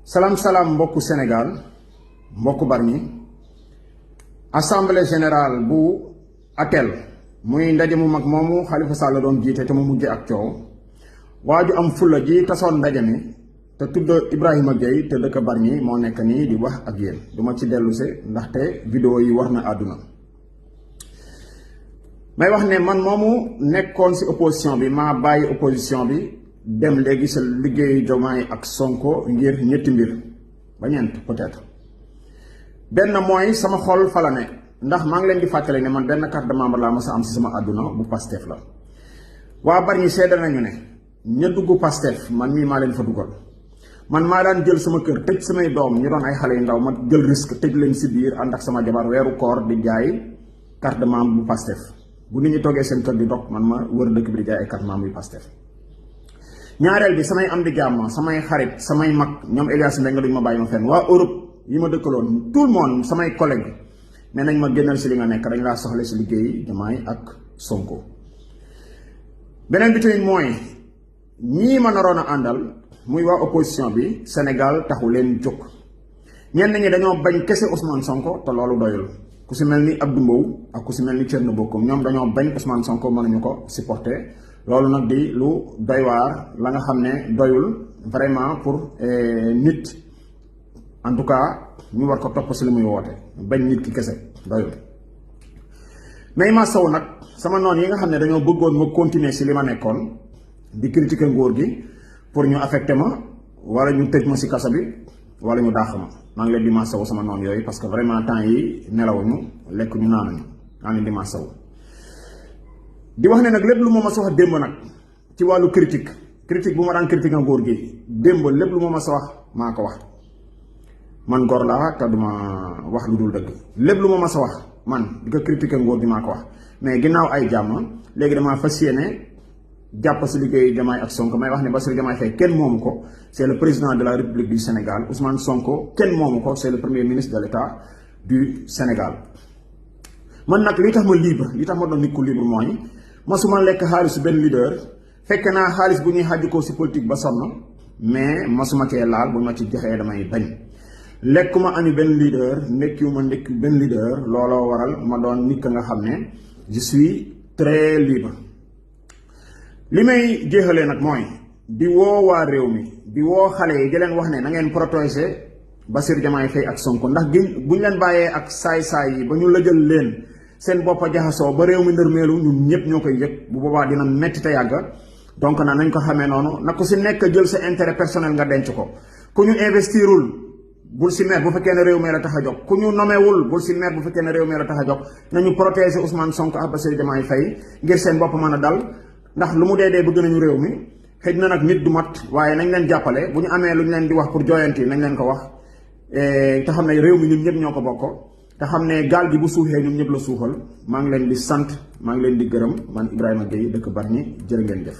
Salam salam mbokku Sénégal mbokku Bargny assemblée générale bu ATEL muy ndaje mu mag moomu Khalifa Sall doon jiite te mu mujjee ak coow waaju am fulla ji tasoon ndaje mi te tudd Ibrahima Gueye te dëkk Bargny moo nekk nii di wax ak yéen duma ci dellusé ndaxte vidéo yi war na àdduna may wax ne man moomu nekkoon ci opposition bi maa bàyyi opposition bi dem léegi sa liggéeyu Diomaye ak Sonko ngir ñetti mbir ba ñeent peut-être benn mooy sama xol fa la ne ndax maa ngi leen di fàttale ne man benn carte de membre laa mës a am ci sama àdduna bu Pastef la waa Bargny seede nañu ne ña dugg Pastef man mii maa leen fa dugal man maa daan jël sama kër tëj samay doom ñu doon ay xale yu ndaw ma jël risque tëj leen ci biir ànd ak sama jabar weeru koor di jaay carte de membre bu Pastef bu nit ñi toggee seen kër di dog man ma wër dëkk bi di jaay ay carte de membre bu Pastef ñaareel bi samay am di jàmm samay xarit samay mag ñoom Elias Mbengue duñ ma bàyyi ma fenn waa Europe yi ma dëkkaloon tout le monde samay collègues mais nañ ma génnal ci li nga nekk dañ laa soxla ci liggéey Diomaye ak Sonko beneen bi tamit mooy ñii ma naroon a àndal muy waa opposition bi Sénégal taxu leen jóg ñenn ñi dañoo bañ kese Ousmane Sonko te loolu doyul ku ci mel ni Abdou Mbow ak ku ci mel ni Thierno Bocoum ñoom dañoo bañ Ousmane Sonko mënuñu ko supporter loolu nag di lu doy waar la nga xam ne doyul vraiment pour nit en tout cas ñu war ko topp ci li muy woote bañ nit ki kese doyul mais ma sow nag sama noon yi nga xam ne dañoo bëggoon ma continuer ci li ma nekkoon di critiquer nguur gi pour ñu affecté ma wala ñu tëj ma ci kaso bi wala ñu dàq ma maa ngi leen di ma sow sama noon yooyu parce que vraiment temps yi nelawuñu lekk ñu naanuñu maa ngi leen di ma sow di wax ne nag lépp lu ma mas a wax démb nag ci wàllu critique bu ma daan critique nguur gi démb lépp lu ma mas a wax maa ko wax man góor laa te duma wax lu dul dëgg lépp lu ma mas a wax man di ko critiquer nguur gi maa ko wax mais ginnaaw ay jàmm léegi damaa fas yéene jàpp ci liggéeyu Diomaye ak Sonko may wax ne Bassirou Diomaye Faye kenn moomu ko c'est le président de la République du Sénégal Ousmane Sonko kenn moomu ko c'est le premier ministre de l'État du Sénégal man nag li tax ma libre li tax ma doon nit ku libre mooy masuma lekk xaalisu benn leader fekk naa xaalis bu ñuy xàjj ko ci politique ba sonn mais masuma cee laal bu ma ci joxee damay bañ lekkuma ami benn leader ndekkiwuma ndekki benn leader looloo waral ma doon nit ka nga xam ne je suis très libre li may jeexalee nag mooy di woo waa réew mi di woo xale yi di leen wax ne na ngeen protéger Bassirou Diomaye Faye ak Sonko ndax buñ leen bàyyee ak saay-saay yi ba ñu lëjal leen seen boppa jaxasoo ba réew mi ndërmeelu ñun ñëpp ñoo koy yëg bu boobaa dina metti te yàgg donc na nañ ko xamee noonu na ko ci nekk jël sa intérêt personnel nga denc ko ku ñu investirul bul ci mer bu fekkee ne réew mi la tax a jóg ku ñu nomewul bul ci mer bu fekkee ne réew mi la tax a jóg nañu protéger Ousmane Sonko ak Bassirou Diomaye Faye ngir seen bopp mën a dal ndax lu mu dee bëgg nañu réew mi xëj na nag nit du mat waaye nañ leen jàppale bu ñu amee lu ñu leen di wax pour jooyanti nañ leen ko wax te xam ne réew mi ñun ñëpp ñoo ko bokk te xam ne gaal gi bu suuxee ñun ñëpp la suuxal maa ngi leen di sant maa ngi leen di gërëm man Ibrahima Gueye dëkk Bargny jërë ngeen jëf